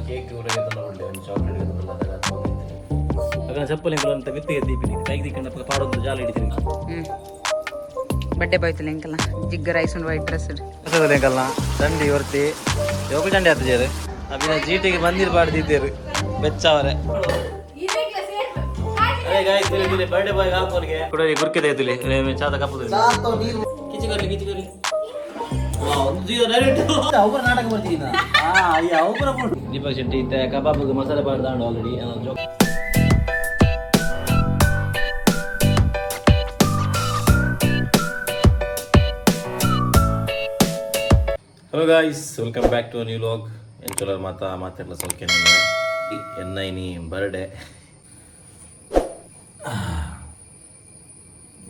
Cake chocolate. ಚಪ್ಪಲಿ ಅಂತ ಮಿತ್ತಿಗೆ ದೀಪಿನಿ ಕೈಗೆ ದಿಕ್ಕಂಡ ಪಾಡೊಂದು ಜಾಲ ಹಿಡಿತೀನಿ. ಬಡ್ಡೆ ಬಾಯ್ತಲ್ಲ ಎಂಕಲ್ಲ ಜಿಗ್ಗ ರೈಸ್ ಉಂಡು ವೈಟ್ ಡ್ರೆಸ್. ಎಂಕಲ್ಲ ಚಂಡಿ ವರ್ತಿ ಯೋಗ ಚಂಡಿ ಆತ ಜೇರು ಅಬಿನ ಜೀಟಿಗೆ ಬಂದಿರ್ ಪಾಡ್ದಿದ್ದೇರು ಬೆಚ್ಚವರೆ. ಅರೆ ಗಾಯ್ಸ್, ಬರ್ಡೇ ಬಾಯ್ ಹಾಕೋರಿಗೆ ಕುಡರಿ ಗುರ್ಕೆ ಐತಿಲಿ ಚಾದ ಕಪ್ಪು ಕಿಚಿ ಕರ್ಲಿ ಕಿಚಿ ಕರ್ಲಿ. ಅವರ ನಾಟಕ ಬರ್ತೀನಿ. ದೀಪಕ್ ಶೆಟ್ಟಿ ಇತ್ತೆ ಕಬಾಬ್ ಮಸಾಲೆ ಪಾಡ್ದಾಂಡು already. Hello guys, welcome back to new vlog. ಎಂಚೋಲರ್ ಮಾತಾ ಮಾತೆರ್ಲ ಸೌಖ್ಯ. ಎನ್ನ ಇನಿ ಬರ್ಡೇ.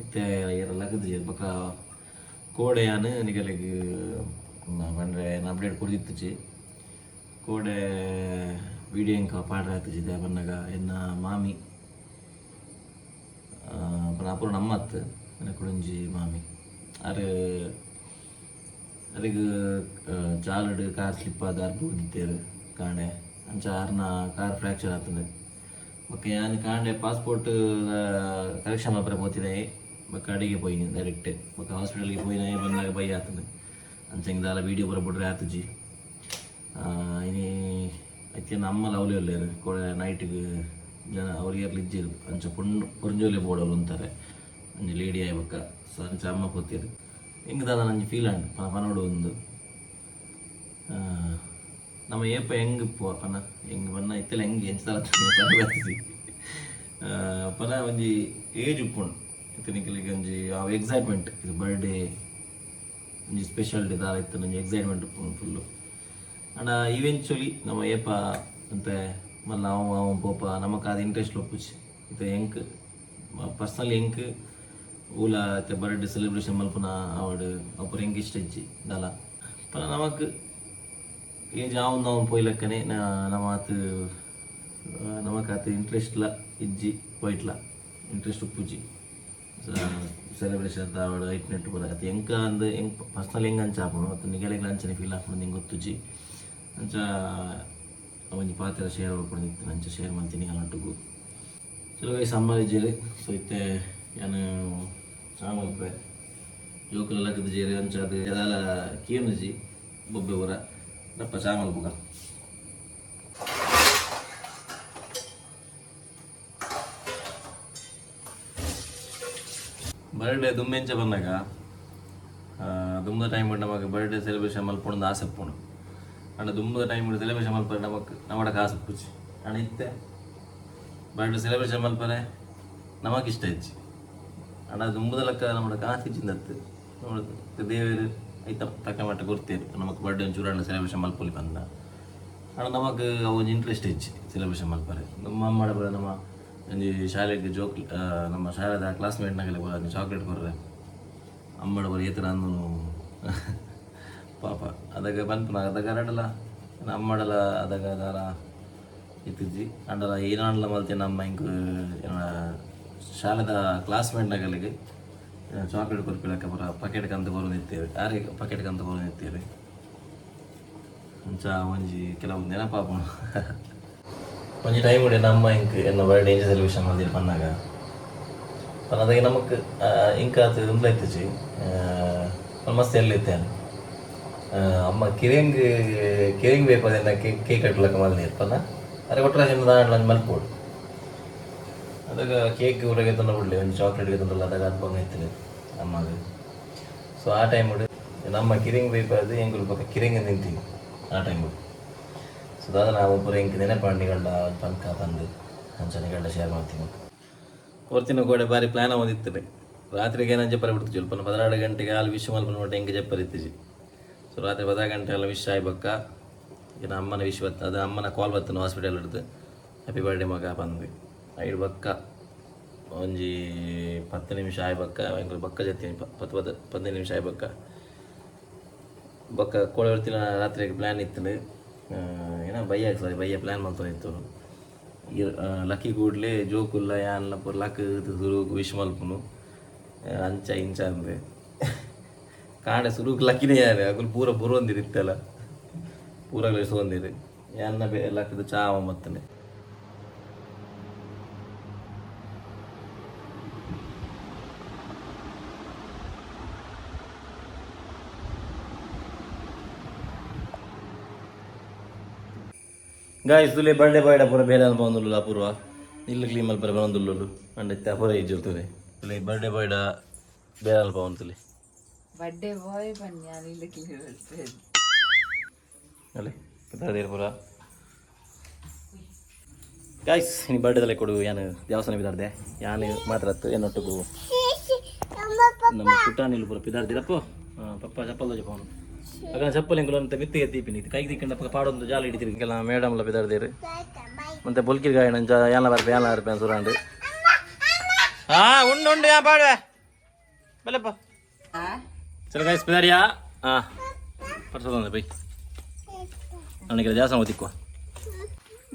ಇತ್ತೆ ಏರ ಲಗದು ಬೊಕ ಕೋಡೆಯಾನು ನಿಗಲಿಗ್ ಪಂಡ್ರೆ ಅಪ್ಡೇಟ್ ಕೊಡ್ದಿತ್ತುಚಿ. ಕೋಡೆ ವಿಡಿಯೋ ಎಂಕ ಪಾಡ್ರೆ ಆತುಜಿ. ಬನ್ನಗ ಎನ್ನ ಮಾಮಿ ಪುರ ನಮ್ಮತ್ತು ಎನ್ನ ಕುಡಂಜಿ ಮಾಮಿ ಅರು ಅರೆಗ್ ಚಾಲಡ್ ಕಾರ್ ಸ್ಲಿಪ್ ಆದ್ ಆರ್ ಬೂರ್ದಿತ್ತೇರು ಕಾಂಡೆ. ಅಂಚ ಆರ್ನ ಕಾರ್ ಫ್ರ್ಯಾಕ್ಚರ್ ಆತಂಡ್. ಬೊಕ್ಕ ಯಾನ್ ಕಾಂಡೆ ಪಾಸ್ಪೋರ್ಟ್ ಕರೆಕ್ಷನ್ ಮಲ್ಪರೆ ಪೋತಿದೆ. ಬೊಕ್ಕ ಅಡಿಗೆ ಪೋಯಿನಿ ಡೈರೆಕ್ಟ್. ಬೊಕ್ಕ ಹಾಸ್ಪಿಟಲ್ಗೆ ಪೋಯಿನ ಬಂದಾಗ ಬೈ ಆತಂಡ್. ಅಂಚ ಹಿಂಗೆ ದಾಲ ವೀಡಿಯೋ ಪೂರ ಬುಡ್ರೆ ಆತುಜಿ. ಇನಿ ಐತೆ ನಮ್ಮ ಲವ್ಲಿ ಉಲ್ಲೆರ್. ಕೋಡೆ ನೈಟ್ಗ್ ಜನ ಅವ್ರು ಏರ್ಲ ಇಜ್ಜೆರ್. ಅಂಚ ಪೊಣ್ಣು ಪೊಂಜೋಲೆ ಬೋಡವ್ರು ಅಂತಾರೆ ಒಂಜಿ ಲೇಡಿ ಆಯ್ ಬೊಕ್ಕ. ಸೊ ಅಂಚ ಅಮ್ಮ ಪೋತಿರು. ಎಂಕ್ ದಾದ ನಂಜಿ ಫೀಲ್ ಆಂಡ್ ಪನೋಡು ಒಂದು. ನಮ್ಮ ಏಪ ಹೆಂಗ್ ಇಪ್ಪುವ ಪನ ಹೆಂಗ್ ಬನ್ನ ಇತ್ತೆಲ ಹೆಂಗ್ ಎಂಚ ಪನ ಪನ ಒಂಜಿ ಏಜ್ ಉಪ್ಪುಂಡು. ಇತ್ತೆ ನಿಕಲಿಗೆ ಒಂಜಿ ಆ ಎಕ್ಸೈಟ್ಮೆಂಟ್, ಇದು ಬರ್ಡೇ ಒಂಜಿ ಸ್ಪೆಷಲ್ ಡೇ ದಾಲ ಇತ್ತು, ಒಂಜಿ ಎಕ್ಸೈಟ್ಮೆಂಟ್ ಉಪ್ಪುಂಡು ಫುಲ್ಲು. ಆಂಡ ಇವೆಂಚುಲಿ ನಮ್ಮ ಏಪ ಅಂತೆ ಮಲ್ಲ ಅವ ಅವ ಪೋಪ ನಮಕ್ ಅದು ಇಂಟ್ರೆಸ್ಟ್ ಒಪ್ಪುಜಿ. ಇತ್ತೆ ಎಂಕ್ ಪರ್ಸನಲಿ ಎಂಕ್ ಊಲ ಇತ್ತೆ ಬರ್ಡೇ ಸೆಲೆಬ್ರೇಷನ್ ಮಲ್ಪುನ ಆವಡ್ ಅಪುರ ಎಂಕ್ ಇಷ್ಟ ಇಜ್ಜಿ ದಾಲ. ಪನ ನಮಕ್ ಏಜ್ ಆವೊಂದು ಅವನ್ ಪೋಯಿ ಲೆಕ್ಕನೆ ನಮ್ಮ ಆತ್ ನಮಕ್ ಆತ್ ಇಂಟ್ರೆಸ್ಟ್ಲ ಇಜ್ಜಿ, ಪೋಯ್ಟ್ಲ ಇಂಟ್ರೆಸ್ಟ್ ಉಪ್ಪುಜಿ ಸೆಲೆಬ್ರೇಷನ್ ಅಂತ ಆವಡ್ ಐಟ್ ನೆಟ್ ಪೂರ. ಅತ್ ಎಂಕ ಅಂದ್ ಎಂಕ್ ಪರ್ಸನಲ್ ಎಂಕ್ ಅಂಚ ಆಪುಂಡು ಅತ್ ನಿಗಲೆಗ್ಲ ಅಂಚನೆ ಫೀಲ್ ಆಪುಂಡು ಎಂಕ್ ಗೊತ್ತುಜಿ. ಅಂಚ ಒಂಜಿ ಪಾತೆರ ಶೇರ್ ಮಲ್ಪೊಂದಿತ್ತು, ಅಂಚ ಶೇರ್ ಮಲ್ತೀನಿ ಒಟ್ಟುಗು. ಚಲೋ ಗೈಸ್, ಅಮ್ಮ ಇಜ್ಜೆರ್. ಸೊ ಇತ್ತೆ ಯಾನ್ ಚಾ ಮಲ್ಪೆ. ಜೋಕುಲು ಲಕ್ಕುದಿಜೆರ್. ಅಂಚ ಅದು ದಾಲ ಕೇನುಜಿ ಬೊಬ್ಬೆ ಪೂರ. ದಪ್ಪ ಚಾ ಮಲ್ಪುಗ. ಬರ್ಡೇ ದುಂಬೆಂಚ ಬಂದಾಗ ದುಂಬದ ಟೈಮ್ ನಮಕ್ ಬರ್ಡೇ ಸೆಲೆಬ್ರೇಷನ್ ಮಲ್ಪೊಂದು ಆಸೆ ಉಪ್ಪುಂಡು. ಆಂಡ ದುಂಬದ ಟೈಮ್ ಸೆಲೆಬ್ರೇಷನ್ ಮಲ್ಪರೆ ನಮಕ್ ನಮಡ ಕಾಸು ಉಪ್ಪುಜಿ. ಆಂಡ ಇತ್ತೆ ಬರ್ಡೇ ಸೆಲೆಬ್ರೇಷನ್ ಮಲ್ಪರೆ ನಮಕ್ ಇಷ್ಟ ಇಜ್ಜಿ. ಆಂಡ ದುಂಬದ ಲೆಕ್ಕ ನಮ್ಮಡ ಕಾಸು ಇಜ್ಜಿಂದತ್ತು ನಮ್ಮ ದೇವೆರ್ ಐತ ತಕ್ಕ ಮಟ್ಟ ಕೊರ್ತೇರು. ನಮಕ್ ಬರ್ಡೇ ಒಂಚೂರು ಆಂಡ ಸೆಲೆಬ್ರೇಷನ್ ಮಲ್ಪೊಲಿ ಪಂದ. ಆಂಡ ನಮಕ್ ಅವು ಒಂಜಿ ಇಂಟ್ರೆಸ್ಟ್ ಇಜ್ಜಿ ಸೆಲೆಬ್ರೇಷನ್ ಮಲ್ಪರೆ. ನಮ್ಮ ಅಮ್ಮಡ ಪೂರ ನಮ್ಮ ಒಂಜಿ ಶಾಲೆಗ್ ಜೋಕ್ ನಮ್ಮ ಶಾಲೆದ ಕ್ಲಾಸ್ಮೇಟ್ ನಗಲೆ ಚಾಕ್ಲೇಟ್ ಕೊರ್ರೆ ಅಮ್ಮಡ ಪೂರ ಏತರ ಅಂದನು ಪಾಪ. ಅದಗ ಪನ್ಪುನ ಅದಗ ರಡಲ ಅಮ್ಮಡಲ ಅದಗ ದಾಲ ಇತ್ತಿಜ್ಜಿ. ಅಂಡಲ ಏನಾಂಡಲ ಮಲ್ತೆ ನಮ್ಮ ಇಂಕ್ ಶಾಲೆದ ಕ್ಲಾಸ್ಮೇಟ್ ನಗಲಿಗೆ ಚಾಕ್ಲೇಟ್ ಕೊರ್ಪಿಲಕ್ಕ ಪೂರ ಪಕೆಟ್ ಕಂತ ಕೊರೊಂದಿತ್ತೇವೆ, ಆರಿಗೆ ಪಕೆಟ್ ಕಂತ ಕೊರೊಂದಿತ್ತೇವೆ. ಅಂಚ ಒಂಜಿ ಕೆಲವು ನೆನಪಾಪುಂಡು. ಒಂಜಿ ಟೈಮ್ ಉಡೆ ನಮ್ಮ ಇಂಕ್ ಎನ್ನ ಬರ್ಡೇ ಎಂಚ ಸೆಲೆಬ್ರೇಷನ್ ಮಲ್ದಿರ್ ಪನ್ನಾಗ ಪನ್ನದಾಗ ನಮಕ್ ಇಂಕ್ ಆತ್ ಉಂದ್ಲ ಇತ್ತುಜಿ. ಮಸ್ತ್ ಎಲ್ಲ ಇತ್ತೆ. ಅಮ್ಮ ಕಿರಿಂಗ್ ಕಿರಿಂಗ್ ಬೇಕು ಕೇಕ್ ಕೇಕ್ ಕಟ್ಲಕ್ಕ ಮಲ್ದಿರ್ ಪನ್ನ ಅರೆ ಒಟ್ಟರಾಶಿ ದಾಂಡ್ಲ ಮಲ್ಪೋಡು. ಅದಾಗ ಕೇಕ್ ಊರಾಗೆ ತಂದ ಬಿಡ್ಲಿ ಒಂಜಿ ಚಾಕ್ಲೇಟ್ ತಂದಲ್ಲ ಅದಾಗ ಅದು ಇತ್ತು ಅಮ್ಮಗ. ಸೊ ಆ ಟೈಮ್ ನಮ್ಮ ಕಿರಿಂಗ್ ಬೇಕಾದ ಎಂಕುಲು ಪಕ್ಕ ಕಿರಿಂಗ್ ತಿಂತೀವಿ ಆ ಟೈಮ್. ಸೊ ದಾದ ನಾವು ಪೂರ ಎಂಕ್ ನೆನಪಾಂಡಿಗಳ್ಡ ಪನ್ಕ ಬಂದು ಅಂಚ ನಿಗಳ್ಡ ಶೇರ್ ಮಾಡ್ತೀನಿ. ಹೊರ್ತಿನ ಗೋಡೆ ಬಾರಿ ಪ್ಲಾನ್ ಒಂದಿತ್ತು. ರಾತ್ರಿಗೆ ಏನಂಜ ಜಪ್ಪರೆ ಬಿಡ್ತು ಸ್ವಲ್ಪ 12 ಗಂಟೆಗೆ ಅಲ್ಲಿ ವಿಶ್ ಮಲ್ಪನ ಮಟ್ಟ ಎಂಕ್ ಜಪ್ಪರ್ ಇತ್ತಿಜಿ. ಸೊ ರಾತ್ರಿ 12 ಗಂಟೆ ಎಲ್ಲ ವಿಶ್ ಆಯ್ ಬಕ್ಕ ಇನ್ನು ಅಮ್ಮನ ವಿಶ್ ಬತ್ತ ಅದು ಅಮ್ಮನ ಕಾಲ್ ಬತ್ತನು ಹಾಸ್ಪಿಟಲ್ ಹಿಡ್ದು ಹ್ಯಾಪಿ ಬರ್ಡೇ ಮಗ ಬಂದು. ಐಡು ಬಕ್ಕ ಒಂಜಿ 10 ನಿಮಿಷ ಆಯ್ ಬಕ್ಕ ಎಂಕುಲು ಬಕ್ಕ ಜತ್ತೀನಿ. 10 10 15 ನಿಮಿಷ ಆಯ್ ಬಕ್ಕ ಬಕ್ಕ ಕೋಡೆ ಬರ್ತಿನ. ರಾತ್ರಿಗೆ ಪ್ಲ್ಯಾನ್ ಇತ್ತು ಏನೋ ಬಯ್ಯ, ಸಾರಿ, ಬಯ್ಯ ಪ್ಲ್ಯಾನ್ ಮಲ್ತೊಂದಿತ್ತು. ಲಕ್ಕಿ ಕೂಡ್ಲೆ ಜೋಕುಲ್ಲ ಯಾನ್ಲ ಪೂರ ಲಕ್ ಸುರುಕು ವಿಶ್ ಮಲ್ಪುನು ಅಂಚ ಇಂಚ ಅಂದೆ. ಕಾಂಡೆ ಸುರುಕು ಲಕ್ಕಿನೇ ಯಾರು ಅಕುಲು ಪೂರ ಬುರೊಂದಿರು ಇತ್ತೆಲ್ಲ ಪೂರ ಸೋಂದಿರು. ಯಾನ್ನ ಲಕ್ಕದ ಚಾವ ಮತ್ತನೆ ಗಾಯ್ಸ್ ತುಲೆ ಬರ್ಡೇ ಬಾಯ್ಡ ಪೂರ ಬೇರೆ ಅನ್ಪೊಂದುಲ್ಲ ಪೂರ್ವ ಇಲ್ಲು ಕ್ಲೀನ್ ಮಲ್ಪರೆ ಬರೊಂದುಲ್ಲುಲ್ಲು ಅಂಡ ಇತ್ತೆ ಪೂರ ಇಜ್ಜುರ್ತದೆ ತುಲೆ ಬರ್ಡೇ ಬಾಯ್ಡ ಬೇರೆ ಅಲ್ಪ ತುಲೆ. ಬರ್ಡೇ ಬಾಯ್ ಪನ್ಯ ಇಲ್ಲ. ಅಲ್ಲೇ ಪಿದಾರ್ದೇರು ಪೂರ. ಗಾಯ್ಸ್, ನೀ ಬರ್ಡೇದಲ್ಲೇ ಕೊಡು. ಯಾನು ದೇವಸ್ಥಾನ ಬಿದಾರ್ದೆ, ಯಾನು ಮಾತ್ರ ಏನೊಟ್ಟಿಗೂ ನಮ್ಮ ಪುಟಾಣಿಲು ಪೂರ ಪಿದಾರ್ದಿರಪ್ಪೋ. ಪಪ್ಪ ಚಪ್ಪಲ್ ದೋಜ ಪವನು ಅಗ ಚಪ್ಪಲ್ ಎಂಕುಲು ಅಂತ ಮಿತ್ತಿಗೆ ತೀಪಿನಿ ಕೈಗೆ ತಿಕ್ಕಂಡ ಪಾಡೊಂದು ಜಾಲ ಹಿಡಿತಿರಿ. ಕೆಲ ಮೇಡಮ್ಲ ಪಿದಾರ್ದೇರು ಮತ್ತೆ ಬೊಲ್ಕಿರ್ ಗಾಯಣ ಯಾನ ಬರ್ಪೆ ಯಾನ ಬರ್ಪೆ ಸುರಾಂಡು. ಹಾ, ಉಂಡು ಉಂಡು ಯಾ ಪಾಡುವೆ ಬಲ್ಲಪ್ಪ. ಚಲೋ ಗಾಯ್ಸ್, ಪಿದಾರಿಯಾ. ಹಾ, ಪರ್ಸೋದ ಬೈ ನನಗೆ ಜಾಸ್ತಿ ಓದಿಕ್ಕುವ.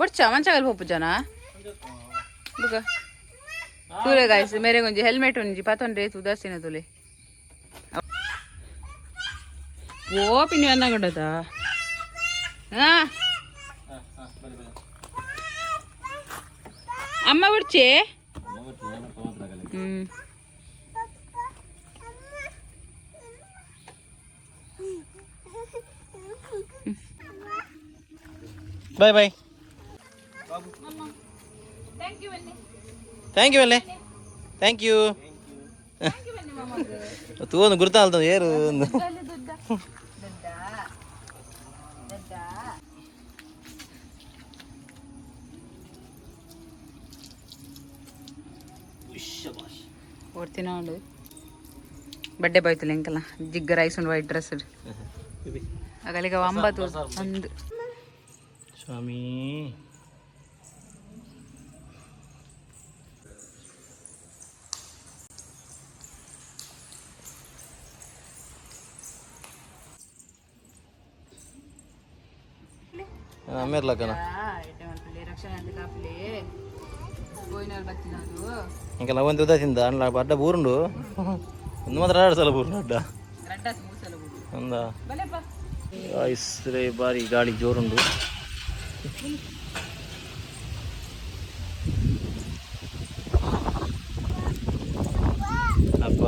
ಬೊಡ್ಚ ಮಂಚಗಲ್ ಪೋಪು ಜನ ಬುಕ ತೂಲೆ ಗಾಯ್ಸ್, ಮೇರೆ ಒಂಜಿ ಹೆಲ್ಮೆಟ್ ಒಂಜಿ ಪತೊಂಡ್ರೆ ಉದಾಸೀನ ತುಲೆ. ಓ ಪಿನಿ ಅನ್ನ ಹಾ ಅಮ್ಮ ಬಿಡ್ಚೆ. ಹ್ಮ್. ಬಾಯ್ ಬಾಯ್, thank you ಅಲ್ಲೇ, thank you. ತೂವೊಂದು ಗುರ್ತಾಲ್ತ ಏರು ಒಂದು. ಓಡ್ತಿನ ಉಂಡು ಬಡ್ಡೆ ಬಾಯ್ತಲ್ಲ ಎಂಕಲ್ಲ ಜಿಗ್ಗ ರೈಸ್ ಉಂಡು ವೈಟ್ ಡ್ರೆಸ್ ಅಗಲಿಗ ಒಂಬತ್ತು ಒಂದು. ಸ್ವಾಮಿ. ಅಮ್ಮೇರ್ಲಕ್ಕನ. ರಕ್ಷಣೆ ಕಾಪುಲೆ ಗೋಯಿನಾಲ್ ಬತ್ತಿನದು. ಇಂಕೆಲ್ಲ ಒಂದು ಉದಾಸಿಂದ ಅಣ್ಣ ಅಡ್ಡ ಬೂರುಂಡು ಒಂದು ಮಾತ್ರ ಎರಡು ಸಲ ಬೂರುಂಡು ಅಡ್ಡ. ರಡ್ಡಾಸ್ ಮೂಸಲ ಬೂರು. ಅಂದ. ಬಲೆಪ್ಪ. ಐಸ್ರೆ ಬಾರಿ ಗಾಳಿ ಜೋರುಂಡು. ಅಪ್ಪ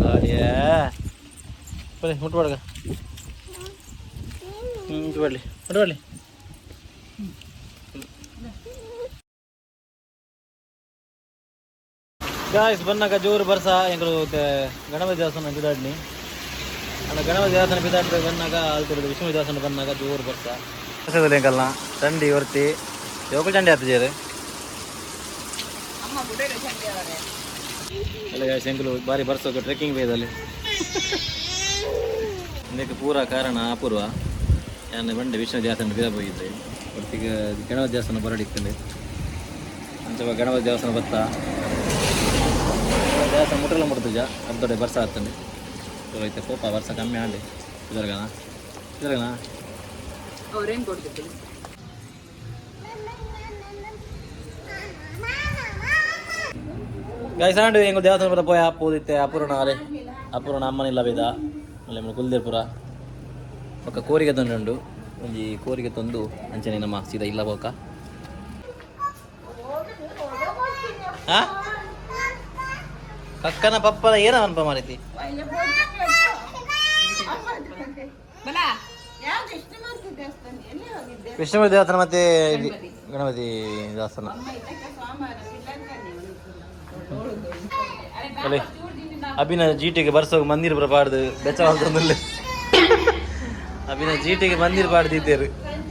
ಗಾಳಿಯೇ ಬರೀ ಮುಟ್ಬಾರ್ಗ. ಹ್ಞೂ, ಮುಟ್ಬಾಡ್ಲಿ ಮುಟ್ಬಾಡ್ಲಿ. ಗಾಯ್ಸ್, ಬನ್ನಾಗ ಜೋರು ಬರ್ಸ. ಎಂಕುಲು ಗಣಪತಿ ದೇವಸ್ಥಾನ ಬಿದಾಡ್ನಿ ಅಲ್ಲ, ಗಣಪತಿ ದೇವಸ್ಥಾನ ಬಿದಾಡ್ರೆ ಬನ್ನಾಗ ಅಲ್ತಿರೋದು ವಿಷ್ಣು ದೇವಸ್ಥಾನ ಬನ್ನಾಗ ಜೋರು ಬರ್ಸ. ಎಂಕಲ್ನ ಚಂಡಿ ವರ್ತಿ ಯೋಗ ಚಂಡಿ ಆತಜೇರು. ಅಲ್ಲ ಗಾಯ್ಸ್, ಎಂಕುಲು ಬಾರಿ ಬರ್ಸೋಕೆ ಟ್ರೆಕ್ಕಿಂಗ್ ಬೇದಲ್ಲಿ. ಇದಕ್ಕೆ ಪೂರ ಕಾರಣ ಅಪೂರ್ವ. ಯಾನ್ ಬಂಡೆ ವಿಷ್ಣು ದೇವಸ್ಥಾನ ಬಿದ ಹೋಗಿದ್ದೆ ಒಟ್ಟಿಗೆ ಗಣಪತಿ ದೇವಸ್ಥಾನ ಬರಡಿತ್ತಂಡೆ. ಅಂಚ ಗಣಪತಿ ದೇವಸ್ಥಾನ ಬತ್ತ ದೇವಸ್ಥಾನ ಮುಟ್ಟಲ್ಲ ಮುಟ್ಟುಜ ಅರ್ಧೊಡೆ ಬರ್ಸ ಆತಂಡೆ. ಐತೆ ಕೋಪ ಬರ್ಸ ಕಮ್ಮಿ ಆಂಡೆ. ಇದ್ರಗನ ಇದ್ರಗನ. ಅವ್ರೇನು ಕೊಡ್ತಿದ್ದೆ? ಗಾಯ್ಸ್, ಆಂಡು ಎಂಗು ದೇವಸ್ಥಾನ ಬರ ಪೋಯ ಪೋದಿತ್ತೆ. ಅಪೂರ್ಣ ಅಲೆ ಅಪೂರ್ಣ ಅಮ್ಮನಿಲ್ಲ ಬೇದ ಅಲ್ಲೇ ಕುಲ್ದೇಪುರ ಬೊಕ್ಕ ಕೋರಿಗೆ ತಂದುಂಡು. ಒಂಜಿ ಕೋರಿಗೆ ತಂದು ಅಂಚನೆ ನಮ್ಮ ಸೀದಾ ಇಲ್ಲ ಬೋಕ. ಹಾ, ಕಕ್ಕನ ಪಪ್ಪನ ಏನ ಅನ್ಪ ಮಾರೈತಿ. ವಿಷ್ಣು ದೇವಸ್ಥಾನ ಮತ್ತೆ ಇಲ್ಲಿ ಗಣಪತಿ ದೇವಸ್ಥಾನ ಅಲ್ಲೇ ಅಭಿನ ಜೀಟಿಗೆ ಬರ್ಸೋಗ ಮಂದಿರ ಬರಬಾರ್ದು ಬೆಚ್ಚವಾಲ್ತಂದಲ್ಲಿ. ಅಭಿನ ಜೀಟಿಗೆ ಮಂದಿರ ಪಾಡ್ದಿದ್ದೇರು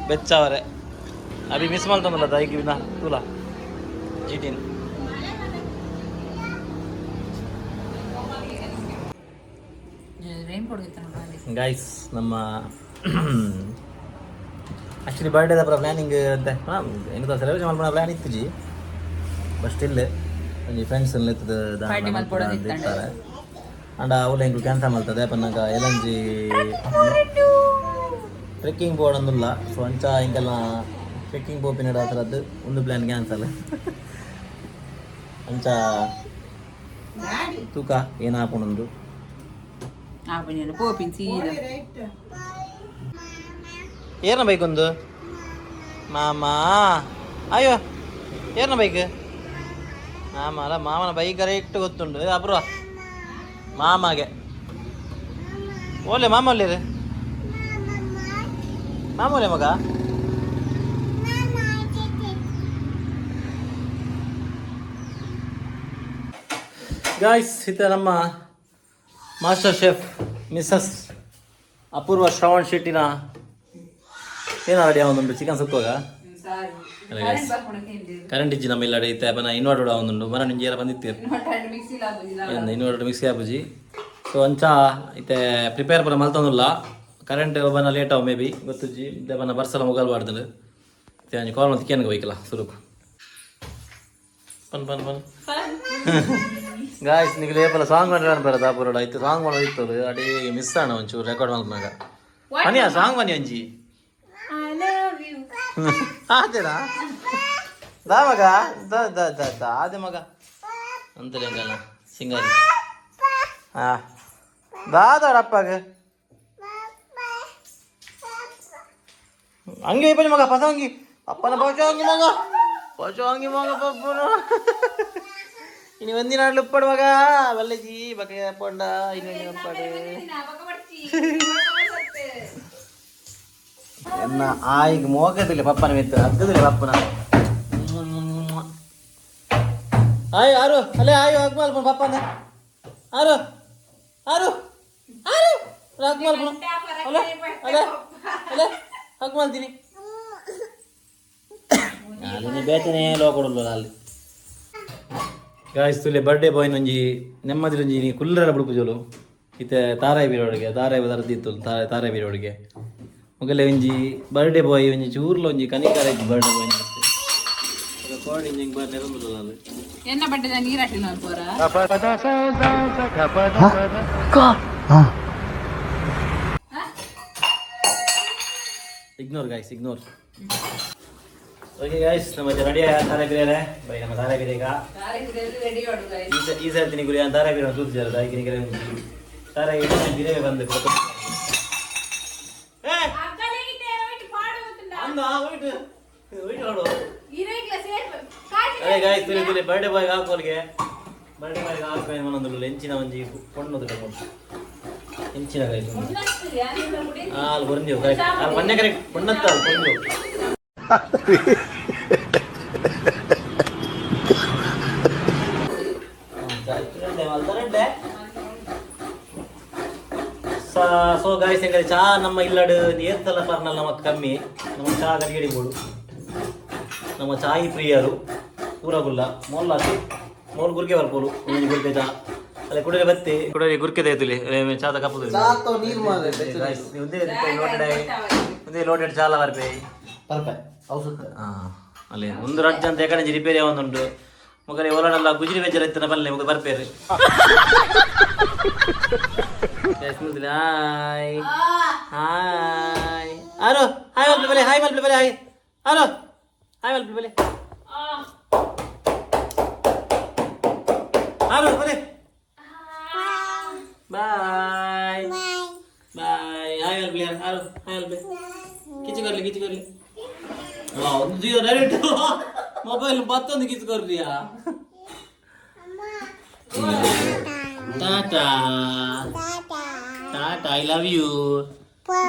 ಬೆಚ್ಚವರೆ. ಅಭಿ ಮಿಸ್ ಮಾಡ್ತಂದಲ್ಲ ಐಕ್ ಬಿನ ತೂಲ ಜೀಟಿನ. ಗಾಯ್ಸ್, ನಮ್ಮ ಆ್ಯಕ್ಚುಲಿ ಬರ್ಡೇದ ಪೂರ ಪ್ಲ್ಯಾನಿಂಗ್ ಅಂತ ಎಂತ ಸೆಲೆಬ್ರೇಷನ್ ಮಲ್ಪುನ ಪ್ಲ್ಯಾನ್ ಇತ್ತುಜಿ. ಬಟ್ ಸ್ಟಿಲ್ ಒಂಜಿ ಫ್ರೆಂಡ್ಸ್ Party ಮಲ್ಪೊಡೊಂದು ಇತ್ತಾರೆ. ಅಂಡ ಅವುಲ ಎಂಕುಲು ಕ್ಯಾನ್ಸಲ್ ಮಲ್ತದೆ ಪನ್ನಗ ಎಲ್ಲಂಜಿ ಟ್ರೆಕ್ಕಿಂಗ್ ಬೋರ್ಡ್ ಸೊ ಅಂಚ ಎಂಕೆಲ್ಲ ಟ್ರೆಕ್ಕಿಂಗ್ ಪೋಪಿನ ಥರದ್ದು ಒಂದು ಪ್ಲ್ಯಾನ್ ಕ್ಯಾನ್ಸಲ್. ಅಂಚ ತೂಕ ಏನು ಹಾಕೊಂಡು. ಪೋಪಿನ್ ಸೀದಾ. ಏನ ಬೈಕ್ ಒಂದು. ಮಾಮಾ ಅಯ್ಯೋ ಏರ್ನ ಬೈಕ್ ಮಾಮ ಅಲ್ಲ ಮಾಮನ ಬೈಕ್ ಕರೆಕ್ಟ್ ಗೊತ್ತುಂಟು ಅಬ್ರು ಮಾಮಗೆ ಓಲೆ ಮಾಮ ಒಲ್ಲೇರು ಮಾಮ ಒಲೆ ಮಗ ಗಾಯ್ಸ್ ಇತ ನಮ್ಮ master chef Mrs Apoorva Shravan ಶೆಟ್ಟಿನ ಏನು ರೆಡಿ ಒಂದುಂಟು ಚಿಕನ್ ಸುಕ್ಕುವಾಗ ಕರೆಂಟ್ ಇಜ್ಜಿ ನಮ್ಮ ಇಲ್ಲ ಇತ್ತೆ ಬನ ಇನ್ವರ್ಟರ್ ಒಂದುಂಡು ಮರ ನಿಂಜಿ ಎಲ್ಲ ಬಂದಿತ್ತೀರು ಇನ್ವರ್ಟರ್ ಮಿಕ್ಸಿ ಆಪುಜಿ ಸೊ ಅಂಚ ಇತ್ತೆ ಪ್ರಿಪೇರ್ ಪೂರ ಮಲ್ತೊಂದುಲ್ಲ ಕರೆಂಟ್ ಬನ ಲೇಟ್ ಅವು ಮೇ ಬಿ ಗೊತ್ತುಜ್ಜಿ ಇತ್ತೆ ಬನ ಬರ್ಸಲ ಮೊಗಲ್ ಬಾರ್ದಲು ಇತ್ತೆ ಅಂಚಿ ಕಾಲ್ ಮತ್ತೆ ಕೇನ್ಗೆ ಹೋಯ್ಕಲ್ಲ ಸುರುಕು ಪನ್ ಪನ್ ಪನ್ ಗಾಯ್ಸ್ ನಿಗಲು ಏಪಲ ಸಾಂಗ್ ಮಾಡ್ರೆ ಬರೋದು ಅಪೂರ್ವ ಇತ್ತು ಸಾಂಗ್ ಮಾಡೋದು ಇತ್ತು ಅಡೇ ಮಿಸ್ ಆಣ ಒಂಚೂರು ರೆಕಾರ್ಡ್ ಮಲ್ಪನಾಗ ಬನ್ನಿ ಸಾಂಗ್ ಬನ್ನಿ ಒಂಜಿ ಆತೇನಾ ದಾ ಮಗ the the the the ಆದೆ ಮಗ ಅಂತಲೇ ಅಂಕಲ್ಲ ಸಿಂಗಾರಿ ಹಾ ದಾದಾಡಪ್ಪಾಗ ಹಂಗೆ ಬನ್ನಿ ಮಗ ಪಸಂಗಿ ಅಪ್ಪನ ಪಶು ಮಗ ಪಶು ಅಂಗಿ ಮಗ ಪಪ್ಪನ ಇನಿ ಒಂದಿನ ಉಪ್ಪಡು ಮಗ ಬಲ್ಲೆಜಿ ಬಕ ಪೊಂಡ ಇನ್ನೊಂದಿನ ಉಪ್ಪಡು ಎನ್ನ ಆಯಿಗ್ ಮೋಗದಿಲ್ಲ ಪಪ್ಪನ ಮಿತ್ತ ಹಗ್ಗದಿಲ್ಲ ಪಪ್ಪನ ಆಯ್ ಆರು ಅಲ್ಲೇ ಆಯು ಹಗ್ ಮಲ್ಪನ ಪಪ್ಪನ ಆರು ಆರು ಆರು ಹಗ್ ಮಲ್ಪನ ಅಲ್ಲ ಅಲ್ಲ ಅಲ್ಲ ಹಗ್ ಮಲ್ತೀನಿ ಅಲ್ಲಿ ಬೇತನೆ ಲೋ ಕೊಡಲ್ಲ ಅಲ್ಲಿ ಗಾಯ್ಸ್ ತುಲೆ ಬರ್ಡೇ ಬಾಯ್ ಒಂಜಿ ನೆಮ್ಮದಿ ಒಂಜಿ ನೀ ಕುಲ್ಲರ ಬುಡುಪುಜೋಲು ಇತ್ತೆ ತಾರಾಯಿ ಬೀರೋಡಿಗೆ ತಾರಾಯಿ ಬರದಿತ್ತು ತಾರಾಯಿ ಬೀರೋಡಿಗೆ ಮೊಗಲೆ ಒಂಜಿ ಬರ್ಡೇ ಬಾಯ್ ಒಂಜಿ ಚೂರ್ಲ ಒಂಜಿ ಕನಿಕಾರ ಇತ್ತು ಬರ್ಡೇ ಬಾಯ್ ಕೋಡಿ ಇಂಜಿಂಗ್ ಬಾರ್ ನೆರಂದುಲ್ಲ ಅಲ್ಲಿ ಎನ್ನ ಬಡ್ಡೆದ ನೀರು ಹಾಕಿನ ಪೋರ ignore guys ignore okay guys ನಮ್ಮ ರೆಡಿ ತಾರಾಯಿ ಬೀರೇ ಬೈ ನಮ್ಮ ತಾರಾಯಿ ಬೀರೇಗ ರೆಡಿ ಈ ಈ ಸರ್ತಿ ಗುರಿ ತಾರಾಯಿ ಬೀರ ತೂತು ತಾಯಿ ಕಿನಿಕರೆ ತಾರಾಯಿ ಬೀರೇ ಬಂದು ಅದೇ ಗಾಯ್ಸ್ ತುಲೆ ತುಲೆ ಬರ್ಡೇ ಬಾಯ್ ಹಾಕೋಲ್ಗೆ ಬರ್ಡೇ ಬಾಯ್ ಹಾಕೋ ಒಂದೊಂದು ಎಂಚಿನ ಒಂಜಿ ಪೊಣ್ಣು ತಗೊಂಡು ಎಂಚಿನ ಗಾಯ್ಸ್ ಅಲ್ಲಿ ಬರಂದಿವು ಕರೆಕ್ಟ್ ಅಲ್ಲಿ ಮೊನ್ನೆ ಕರೆಕ್ಟ್ ಪೊಣ್ಣತ್ತ ಅಲ್ಲಿ ಪೊಣ್ಣು ಸೊ ಗಾಯ್ಸ್ ಹೆಂಗಾರೆ ಚಾ ನಮ್ಮ ಇಲ್ಲಡು ಏರ್ತಲ್ಲ ಪರ್ನಲ್ಲ ನಮಕ್ ಕಮ್ಮಿ ನಮ್ಮ ಚಾ ಗಡಿಗಡಿಬೋಡು ನಮ್ಮ ಚಾಯಿ ಪ್ರಿಯರು ಪೂರಗುಲ್ಲ ಮೋಲ್ಲಾತಿ ಮೋಲ್ ಗುರ್ಕೆ ಬರ್ಪೋಲು ಒಂದೊಂದು ಗುರ್ಕೆ ಚಾ ಅಲ್ಲೇ ಕುಡಿಯಲೆ ಬತ್ತಿ ಕುಡಿಯಲಿ ಗುರ್ಕೆ ತೇತುಲಿ ಚಾದ ಕಪ್ಪು ಒಂದೇ ಲೋಟೆಡ್ ಒಂದೇ ಲೋಟೆಡ್ ಚಾಲ ಬರ್ಪೆ ಅಲ್ಲೇ ಒಂದು ರಜ್ಜ ಅಂತ ಯಾಕಂದ್ರೆ ರಿಪೇರಿ ಒಂದುಂಟು ಮಗನೇ ಒಲಡಲ್ಲ ಗುಜಿರಿ ವೆಜ್ಜರ ಇತ್ತನ ಬಲ್ಲೆ ಮಗ ಬರ್ಪೇರು ಹಾಯ್ ಹಾಯ್ ಆರು ಹಾಯ್ ಮಲ್ಪೆ ಬಲೆ ಹಾಯ್ ಮಲ್ಪೆ ಬಲೆ ಹಾಯ್ ಆರು ಹಾಯ್ ಮಲ್ಪೆ ಬಲೆ ಆರು ಬಲೆ ಬಾಯ್ ಬಾಯ್ ಹಾಯ್ ಮಲ್ಪೆ ಆರು ಹಾಯ್ ಮಲ್ಪೆ ಕಿಚಿ ಕೊರ್ಲಿ ಕಿಚಿ ಕೊರ್ಲಿ ಒಂದು ಡೈರೆಕ್ಟ್ ಮೊಬೈಲ್ ಮತ್ತೊಂದು ಕಿಚಿ ಕೊರ್ಲಿಯಾ tata tata I love you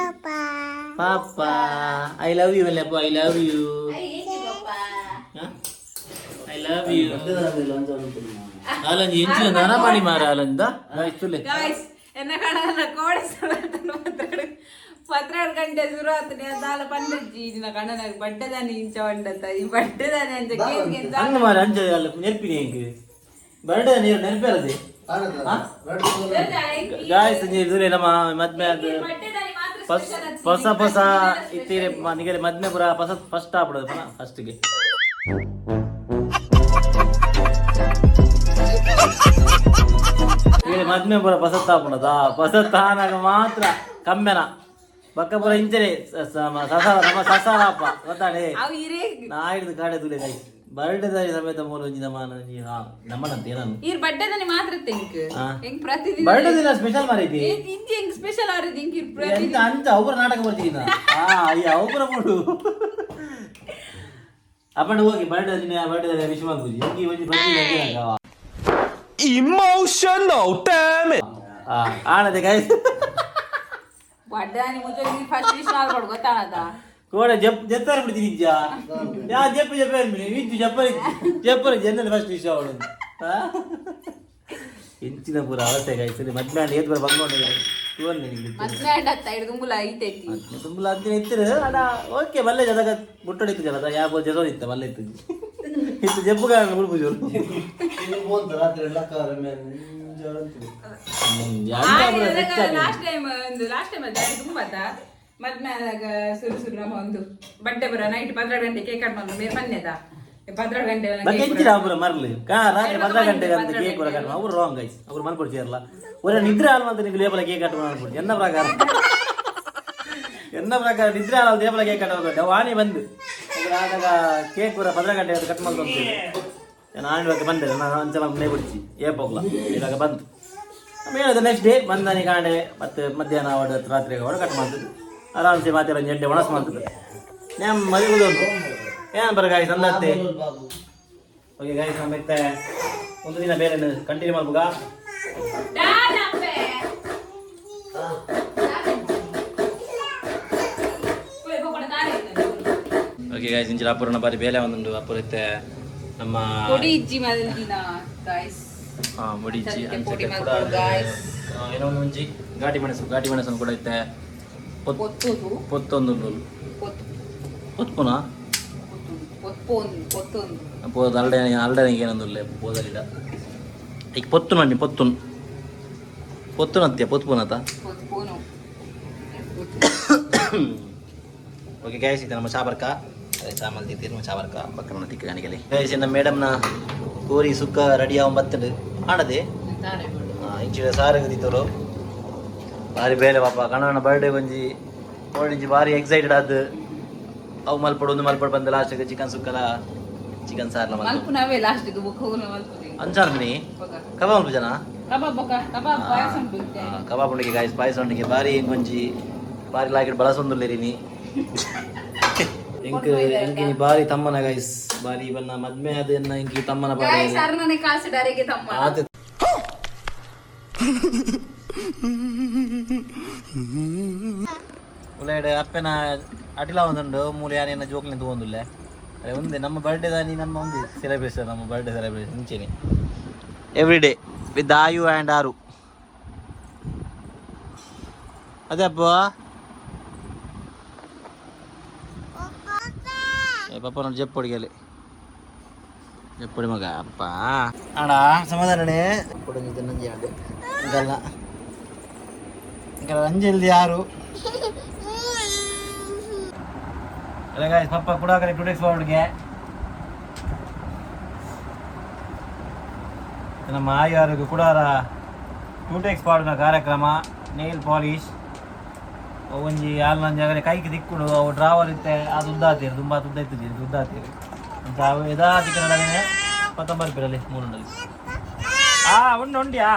papa I love you ಅಲ್ಲಪ್ಪ I love you I love you ಅಲಂಜಿ ಎಂಚಿನ ನನ ಮಾಡಿ ಮಾರ ಅಲಂಜ ಇಷ್ಟುಲೆ ಗಾಯ್ಸ್ ಎನ್ನ ಕಣನ ಕೋಡೆ ಪತ್ರಾಡ್ ಗಂಟೆ ಶುರು ಆತನೆ ದಾಲ ಪಂಡಜ್ಜಿ ಇದಿನ ಕಣನ ಬಡ್ಡೆದಾನಿ ಇಂಚ వంಡತ ಈ ಬಡ್ಡೆದಾನಿ ಅಂಚ ಕೇನ್ ಹಂಗ ಮಾರ ಅಂಚ ಅಲ್ಲ ನೆನಪಿನಿ ಹೆಂಗೆ ಬರ್ಡೇ ನೀರು ನೆನಪಿರದೆ ಗಾಯ್ಸ್ ನೀರು ನಮ್ಮ ಮದ್ಮೆ ಅದು ಹೊಸ ಹೊಸ ಇತ್ತೀರೆ ನಿಗರೆ ಮದ್ಮೆ ಪುರ ಹೊಸ ಫಸ್ಟ್ ಆಪಡೋದು ಪುನಃ ಫಸ್ಟ್ಗೆ ಮದ್ಮೆ ಪುರ ಪಸತ್ ಆಪಡೋದಾ ಪಸತ್ ಆನಾಗ ಮಾತ್ರ ಕಮ್ಮೆನ ಬಕ್ಕ ಪುರ ಇಂಚನೆ ಸಸಾರ ನಮ್ಮ ಸಸಾರಪ್ಪ ಗೊತ್ತಾಡೆ ನಾ ಹಿಡಿದು ಕಾಡೆ ತುಲೆ ಗಾಯ್ಸ್ ಬರ್ಡೇ ಸಮೇತ ಮೂಲ ಒಂಜಿ ನಮ್ಮ ನಮ್ಮನಂತ ಏನನ್ನು ಈರ್ ಬಡ್ಡೆದಾನಿ ಮಾತ್ರ ತಿಂಕ್ ಹೆಂಗ್ ಪ್ರತಿದಿನ ಬರ್ಡೇ ದಿನ ಸ್ಪೆಷಲ್ ಮಾರೈತಿ ಇಂಚ ಹೆಂಗ್ ಸ್ಪೆಷಲ್ ಆರದು ಹಿಂಗ್ ಎಂತ ಅಂತ ಅವರ ನಾಟಕ ಬರ್ತೀನಿ ಅಯ್ಯ ಅವರ ಮೂಡು ಅಪ್ಪಂಡ ಹೋಗಿ ಬರ್ಡೇ ಬರ್ಡೇ ವಿಶ್ ಮಾಡ್ಬೋದು ಎಂಕಿ ಒಂಜಿ ಪ್ರತಿ Emotional, damn it! ಆಣದೆ ಗೈಸ್ ಬಡ್ಡಾನಿ ಮುಂಚೆ ಫಸ್ಟ್ ವಿಶ್ ಮಾಡ್ಕೊಡು ಗೊತ್ತಾಣದ ಕೋಡ ಜಪ್ ಜತ್ತಾರ ಬಿಡ್ತೀನಿ ನಿಜ ಯಾ ಜಪ್ಪ ಜಪ್ಪ ಬಿಡಿ ವಿಜ್ಜು ಜಪ್ಪರಿ ಜಪ್ಪರಿ ಜನ್ನದ ಫಸ್ಟ್ ವಿಷಯ ಅವಳು ಎಂಚಿನ ಪೂರ ಅವಸ್ಥೆ ಗೈಸ್ ಮದ್ವೆ ಏತ್ ಬರ ಬಂಗೊಂಡು ಮದ್ವೆ ಅತ್ತ ಹಿಡ್ದು ಮುಲ ಐತೈತಿ ತುಂಬಲ ಅದ್ದಿನ ಇತ್ತಿರು ಅಡ ಓಕೆ ಬಲ್ಲೆ ಜದಾಗ ಬುಟ್ಟಡಿತ್ತು ಜಲದ ಯಾವ ಜಸೋ ಇತ್ತ ಬಲ್ಲೆ ಇತ್ತು ಇತ್ತು ಜಪ್ಪು ಕಾರಣ ಉಡುಪು ಜೋರು ಲಾಸ್ಟ್ ಟೈಮ್ ಒಂದು ಲಾಸ್ಟ್ ಟೈಮ್ ಅಲ್ಲ ತುಂಬಾ ಮದ್ವೆ ಆದಾಗ ಸುರು ಸುರು ನಮ್ಮ ಒಂದು ಬಟ್ಟೆ ಬರ ನೈಟ್ 12 ಗಂಟೆ ಕೇಕ್ ಕಟ್ ಬಂದು ಬೇರೆ ಬಂದದ 12 ಗಂಟೆ ಬಟ್ ಎಂಚಿನ ಅವರ ಮರ್ಲಿ ಕಾ ರಾತ್ರಿ 12 ಗಂಟೆಗೆ ಅಂತ ಕೇಕ್ ಕೂಡ ಕಟ್ ಅವರು ರಾಂಗ್ ಗೈಸ್ ಅವರು ಮಲ್ಕೊಡ್ತೀರಲ್ಲ ಒಳ್ಳೆ ನಿದ್ರೆ ಹಾಲು ಅಂತ ನೀವು ಲೇಬಲ ಕೇಕ್ ಕಟ್ ಮಾಡ್ಬಿಟ್ಟು ಎನ್ನ ಪ್ರಕಾರ ಎನ್ನ ಪ್ರಕಾರ ನಿದ್ರೆ ಹಾಲು ಲೇಬಲ ಕೇಕ್ ಕಟ್ ಮಾಡ್ಬಿಟ್ಟು ವಾಣಿ ಬಂದು ಅವ್ರು ಆದಾಗ ಕೇಕ್ ಕೂಡ 12 ಗಂಟೆ ಅದು ಕಟ್ ಮಾಡ್ಕೊಂತೀವಿ ನಾನು ಇವಾಗ ಬಂದೆ ನಾನು ಒಂದ್ಸಲ ಮನೆ ಬಿಡ್ಚಿ ಏಪೋಗ್ಲ ಇವಾಗ ಬಂತು ಆಮೇಲೆ ನೆಕ್ಸ್ಟ್ ಡೇ ಬಂದಾನೆ ಕಾಣೆ ಮತ್ತೆ ಮಧ್ಯಾಹ್ನ ಅವಡು ರಾತ್ರಿ ಅವಡು ಕಟ್ ಮಾಡ್ತದೆ ಆರಾಮ್ಸೆ ಮಾತಾಡ ಎಡ್ಡೆ ಒಣಸ್ ಮಾಡ್ತದೆ ನಮ್ಮ ಮದುವೆ ಏನು ಬರ ಗಾಯ್ಸ್ ಅಂದತ್ತೆ. ಓಕೆ ಗಾಯ್ಸ್, ನಮ್ಮ ಮತ್ತೆ ಒಂದು ದಿನ ಬೇರೆ ಕಂಟಿನ್ಯೂ ಮಾಡ್ಬೋಗಾ. ಓಕೆ ಗಾಯ್ಸ್, ಇಂಚಿನ ಅಪೂರ್ಣ ಬಾರಿ ಬೇಲೆ ಒಂದುಂಡು ಅಪೂರತ್ತೆ ನಮ್ಮ ಪೊಡಿ ಇಜ್ಜಿ ಮಲ್ದಿನ ಗಾಯ್ಸ್. ಮುಡಿಜ್ಜಿ ಚಕ್ಕೆ ಅಂಚೆ ಪೊಡಿ ಕೂಡ ಮಲ್ಪೊಡು guys. ಏನೋ ಒಂದು ಒಂಜಿ ಘಾಟಿ ಮೆಣಸು, ಘಾಟಿ ಮೆಣಸನ್ನು ಕೂಡ ಇತ್ತೆ ಪೊತ್ತುದು ಪೊತ್ತೊಂದು ಪೊತ್ತು ಪೊತ್ಪುನ ಪೊತ್ಪೊಂದು ಪೊತ್ತೊಂದು ಪೋದ ಅಲ್ಡೆ ಅಲ್ಡೆ ಏನೊಂದುಲ್ಲೆ ಪೋದಲಿಡ ಈಗ ಪೊತ್ತು ಮಮ್ಮಿ ಪೊತ್ತುನ್ ಪೊತ್ತುನತ್ಯ ಪೊತ್ಪುನತ. ಪೊತ್ಪೋನು. ಓಕೆ ಗೈಸ್, ಇದು ನಮ್ಮ ಚಾಬರ್ಕ ಅದೇ ಚಾಮಲ್ ತಿಂತೀರಿ ನಮ್ಮ ಚಾಬರ್ಕ ಬಕ್ಕನ ತಿಕ್ಕ ಕಾಣಿಕಲಿ ಗೈಸ್. ಇನ್ನು ಮೇಡಮ್ನ ಕೋರಿ ಸುಕ್ಕ ರೆಡಿ ಆವ ಬತ್ತಂಡು ಆಣದೆ ಇಂಚಿನ ಸಾರು ತಿತ್ತರು ಬಾರಿ ಬೇಲೆ ಪಾಪ ಕಣ್ಣನ ಬರ್ಡೇ ಒಂಜಿ ಒಂಜಿ ಬಾರಿ ಎಕ್ಸೈಟೆಡ್ ಆದ್ ಅವು ಮಲ್ಪಡು ಒಂದು ಮಲ್ಪಡು ಬಂದು ಲಾಸ್ಟ್ಗೆ ಚಿಕನ್ ಸುಕ್ಕಲ ಚಿಕನ್ ಸಾರ್ಲ ಮಲ್ಪು ಮಲ್ಪುನವೇ ಲಾಸ್ಟ್ ಬುಕ್ ಹೋಗುನ ಮಲ್ಪುದಿ. ಅಂಚಾರ್ ಮನಿ ಕಬಾಬ್ ಮಲ್ಪು ಜನ. ಕಬಾಬ್ ಬೊಕ ಕಬಾಬ್ ಪಾಯಸ ಉಂಟು ಇತ್ತೆ. ಕಬಾಬ್ ಉಂಡಿಗೆ ಗಾಯ್ಸ್, ಪಾಯಸ ಉಂಡಿಗೆ ಬಾರಿ ಒಂಜಿ ಬಾರಿ ಲಾಕೆಟ್ ಬಳಸೊಂದುಲ್ಲೇರಿ ನೀ ಎಂಕ್ ಎಂಕಿನಿ ಬಾರಿ ತಮ್ಮನ ಗೈಸ್ ಬಾರಿ ಬನ್ನ ಮದ್ಮೆ ಅದ ಎಂಕಿ ತಮ್ಮನ ಬಾರಿ. ಗಾಯ್ಸ್, ಅರ್ನನೆ ಕಾಸು ಡಾರೆಗೆ ತಮ್ಮ. ಆತ ಉಳ್ಳಾಯ್ಡ್ ಅಪ್ಪೆನ ಅಟಿಲ ಒಂದುಂಡು ಮೂಲೆ ಯಾನೇನ ಜೋಕ್ಲಿನ ತಗೊಂದುಲ್ಲೆ. ಅರೆ ಒಂದೇ ನಮ್ಮ ಬರ್ಡೇ ದಾನಿ ನಮ್ಮ ಒಂದು ಸೆಲೆಬ್ರೇಷನ್, ನಮ್ಮ ಬರ್ಡೇ ಸೆಲೆಬ್ರೇಷನ್ ಮುಂಚೆನೆ every day with Ayu and ಆರು. ಅದೇ ಅಪ್ಪ ಏ ಪಪ್ಪ ನೋಡಿ ಜಪ್ಪೊಡಿಗೆಲ್ಲಿ ಜಪ್ಪೊಡಿ ಮಗ ಅಪ್ಪ ಅಣ್ಣ ಸಮಾಧಾನನೇ ಕೊಡೊಂಜಿ ನಂಜಿ ಆಂಡ್ ಇಂಕಲ್ಲ ಇಂಕಲ್ಲ ರಂಜೆಲ್ದಿ ಯಾರು. ಅಲ್ಲ ಗಾಯ್ಸ್, ಪಪ್ಪ ಕೂಡ ಟು ಡೇಸ್ ಫಾರ್ವರ್ಡ್ಗೆ ನಮ್ಮ ಆಯಾರಿಗೂ ಕೂಡ ಟೂ ಟೇಕ್ಸ್ ಪಾಡುನ ಕಾರ್ಯಕ್ರಮ. ನೇಲ್ ಪಾಲಿಶ್ ಒಂಜಿ ಆಲ್ ನಂಜಿ ಆಗಲೆ ಕೈಗೆ ದಿಕ್ಕುಡು ಅವು ಡ್ರಾವರ್ ಇತ್ತೆ ಅದು ಉದ್ದ ಆತೀರಿ ತುಂಬ ಉದ್ದ ಇತ್ತು ಉದ್ದ ಆತೀರಿ ಅಂತ ಅವು ಎದಾ ದಿಕ್ಕನಡನೆ ಪತ್ತೊಂಬತ್ತು ರೂಪಾಯಿ ಮೂರುಂಡಲ್ಲಿ. ಆ ಉಂಡು ಉಂಡಿಯಾ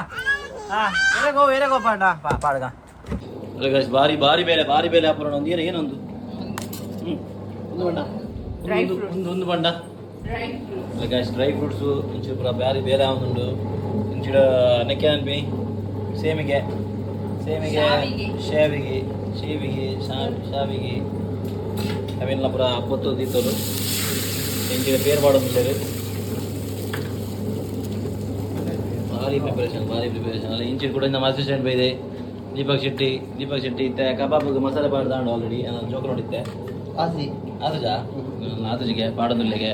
ಆ ಎರೆಗೋ ಎರೆಗೋ ಪಾಂಡ ಪಾ ಪಾಡ್ಗ. ಅಲ್ಲ ಗಾಯ್ಸ್, ಬಾರಿ ಬಾರಿ ಬೇಲೆ ಬಾರಿ ಬೇಲೆ ಅಪೂರ್ಣ ಒಂದು ಏನು ಏನೊಂದು ಹ್ಞೂ ಒಂದು ಬಂಡ ಒಂದು ಒಂದು ಒಂದು ಬಂಡ. Dry fruit. ಅಲ್ಲ ಗಾಯ್ಸ್, ಡ್ರೈ ಫ್ರೂಟ್ಸು ಇಂಚು ಪೂರ ಬ್ಯಾರಿ ಬೇರೆ ಒಂದುಂಡು ಇಂಚಿಡ ನೆಕ್ಕೆ ಬಿ ಸೇಮಿಗೆ ಸೇಮಿಗೆ ಶಾವಿಗೆ. ಶಾವಿಗೆ ಶೇವಿಗೆ ಶಾವಿಗೆ ಅವೆಲ್ಲ ಪೂರ ಪೊತ್ತು ದೀತೋರು ಇಂಚಿನ ಪೇರು ಮಾಡೋದು. ಭಾರಿ ಪ್ರಿಪರೇಷನ್, ಭಾರಿ ಪ್ರಿಪರೇಷನ್. ಅಲ್ಲ ಇಂಚಿನ ಕೂಡ ನಮ್ಮ ಅಸಿಸ್ಟೆಂಟ್ ಬೈದೆ ದೀಪಕ್ ಶೆಟ್ಟಿ. ದೀಪಕ್ ಶೆಟ್ಟಿ ಇತ್ತೆ ಕಬಾಬ್ಗೆ ಮಸಾಲೆ ಪಾಡ್ದಾಂಡು ಆಲ್ರೆಡಿ ಜೋಕ್ ನೋಡಿತ್ತೆ. ಆಸಿ. ಆತುಜಾ ಆತುಜಿಗೆ ಪಾಡೊಂದುಲ್ಲೆಗೆ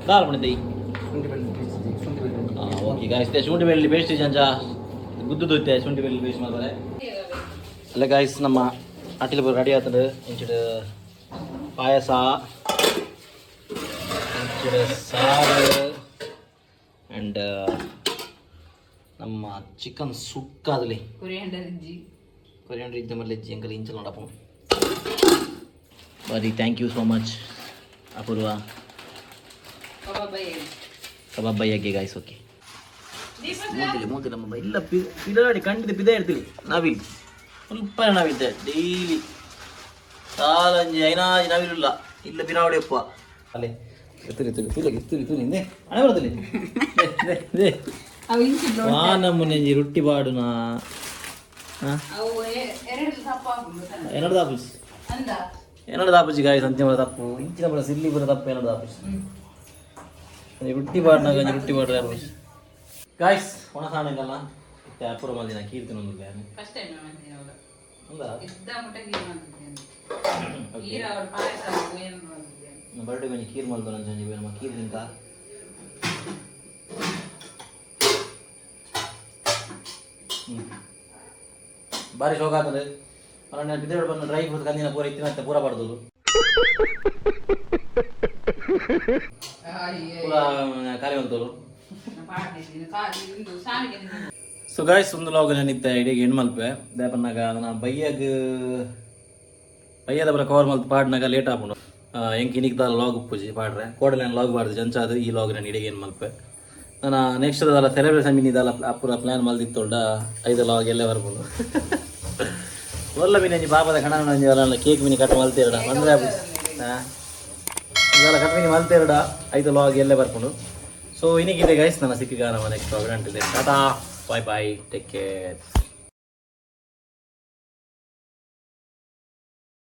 ದಾಲ್ ಪಣಿತೈ. ಶುಂಠಿ ಬೆಳ್ಳುಳ್ಳಿ ಪೇಸ್ಟ್, ಶುಂಠಿ ಬೆಳ್ಳುಳ್ಳಿ. ಓಕೆ ಗಾಯ್ಸ್, ಶುಂಠಿ ಬೆಳ್ಳುಳ್ಳಿ ಪೇಸ್ಟ್ ಜಂಜ ಗುದ್ದು ಇತ್ತೆ ಶುಂಠಿ ಬೆಳ್ಳುಳ್ಳಿ ಪೇಸ್ಟ್ ಮಾಡ್ತಾರೆ. ಅಲ್ಲ ಗಾಯ್ಸ್, ನಮ್ಮ ಅಟಿಲ್ ರೆಡಿ ಆಗ್ತದೆ. ಇಂಚಿಡು ಪಾಯಸ, ಇಂಚಿಡು ಸಾರು ಆ್ಯಂಡ್ ನಮ್ಮ ಚಿಕನ್ ಸುಕ್ಕಾದಲಿ. ಕೊರಿಯಾಂಡರ್ ಇಜ್ಜಿ. ಕೊರಿಯಾಂಡ್ರ್ ಇದ್ದ ಮೇಲೆ ಇಜ್ಜಿ ಅಂಕಲ್ ಇಂಚಲ್ ನೋಡಪ್ಪ ಬಾರಿ. Thank you so much Apoorva. Kebab. Kebab ಬೈಯಾಗೆ ಗಾಯ್ಸ್. ಓಕೆ, ಮೂತಿಲ್ಲ ಮೂತಿಲ್ಲ ಮಬ್ಬ ಇಲ್ಲ ಪಿದಾಡಿ ಖಂಡಿತ ಪಿದ ಇರ್ತೀವಿ ನಾವಿಲ್ ಸ್ವಲ್ಪ ನಾವಿದ್ದೆ ಡೈಲಿ ಸಾಲಂಜಿ ಐನಾಜಿ ನಾವಿಲ್ಲ ಇಲ್ಲ ಬಿರಾವಡಿ ಅಪ್ಪ ಅಲ್ಲಿ ತುಲಿ ತುಲಿ ತುಲಿ ತುಲಿ ತುಲಿ ಇಂದೆ ಹಣೆ ಬರತುಲಿ. They. ಅವು ಇಂಚಿ. ವಾ ನಮ್ಮನೆ ರೊಟ್ಟಿ ಬಾಡುನಾ? ಅವು ಎರಡು ತಪ್ಪು ಆಪುಂಡು. ಎನ್ನಡ ದಾಪುಜಿ. ಅಂದ. ಎನ್ನಡ ದಾಪುಜಿ ಗಾಯ್ಸ್. ಅಂಚಿನ ಬರ ತಪ್ಪು, ಇಂಚಿನ ಬರ ಸಿಲ್ಲಿ ಬರ ತಪ್ಪು. ಎನ್ನಡ ದಾಪುಜಿ. ರೊಟ್ಟಿ ಬಾಡ್ನಾಗ ಒಂಜಿ ರೊಟ್ಟಿ ಬಾಡ್ರೆ ಗಾಯ್ಸ್. ಒಣ ಸಾಣಗಲ್ಲ ಇತ್ತೆ ಅಪೂರ್ವ ಮಲ್ದಿನ ಕೀರ್ತಿ ಒಂದು. ಫಸ್ಟ್ ಟೈಮ್ ಮಂದಿನ ಅವಳು. ಹೌದಾ? ಇದ್ದ ಮುಟ್ಟ ಗೀರ್ ಮಾಡ್ತಿದ್ದೇನೆ. ಗೀರ ಅವ್ರ ಪಾಯಸ ಏನು ಮಾಡ್ತಿದ್ದೇನೆ. ಬರ್ಡೇ ಒಂಜಿ ಕೀರ್ ಮಲ್ದೊನ ಅಂಚ ನಮ್ಮ ಕೀರ್ ತಿಂತ. ಬಾರಿ ಶೋಕ ಆಗ್ತದೆ. ಅಲ್ಲ, ಬಿದ್ದೆ ಬಂದು ಡ್ರೈ ಫ್ರೂಟ್ ಕಂದಿನ ಪೂರ ಇತ್ತಿನ ಪೂರ ಪಡ್ದು ಪೂರ ಖಾಲಿ ಬಂತರು. ಪಾಡ್ದಿದ್ದೀನಿ ಶಾವಿಗೆ. ಸೊ ಗಾಯ್ಸ್, ಒಂದು ಲಾಗ್ ನಾನು ಇಡೀ ಹೆಣ್ಣು ಮಲ್ಪೆ ದಾಪನ್ನಾಗ ಅದನ್ನ ಬಯ್ಯಗ್ ಬಯ್ಯದ ಬರ ಕವರ್ ಮಲ್ತು ಪಾಡ್ನಾಗ ಲೇಟ್ ಆಪುಂಡು. ಎಂಕ್ ಇನಿಕ್ ದಾಲ ಲಾಗ್ ಉಪ್ಪುಜಿ ಪಾಡ್ರೆ. ಕೋಡಲೆ ನಾನು ಲಾಗ್ ಪಾಡ್ದು ಜಂಚಾದು ಈ ಲಾಗ್ ನಾನು ಇಡೀ ಏನು ಮಲ್ಪೆ. ನಾನು ನೆಕ್ಸ್ಟ್ ದಾಲ ಸೆಲೆಬ್ರೇಷನ್ ಮಿನಿ ದಾಲ ಪೂರ ಪ್ಲಾನ್ ಮಲ್ದಿತ್ತೊಂಡ ಐದು ಲಾಗ್ ಎಲ್ಲೇ ಬರ್ಬೋದು. ಒಲ್ಲ ಮಿನಿ ಅಂಜಿ ಪಾಪದ ಕಣ ಅಂಜಿ ಅಲ್ಲ ಕೇಕ್ ಮಿನಿ ಕಟ್ ಮಲ್ತೇರಡ ಬಂದ್ರೆ ಹಾಂ ಇದೆಲ್ಲ ಕಟ್ ಮಿನಿ ಮಲ್ತೇರಡ ಐದು ಲಾಗ್ ಎಲ್ಲೇ ಬರ್ಕೊಂಡು. ಸೊ ಇನ್ನಿಗಿದೆ ಗೈಸ್, ನನ್ನ ಸಿಕ್ಕಿಗ ನಮ್ಮ ನೆಕ್ಸ್ಟ್ ಲಾಗ್ ಅಂಟಿದೆ. Tata, bye bye, take care.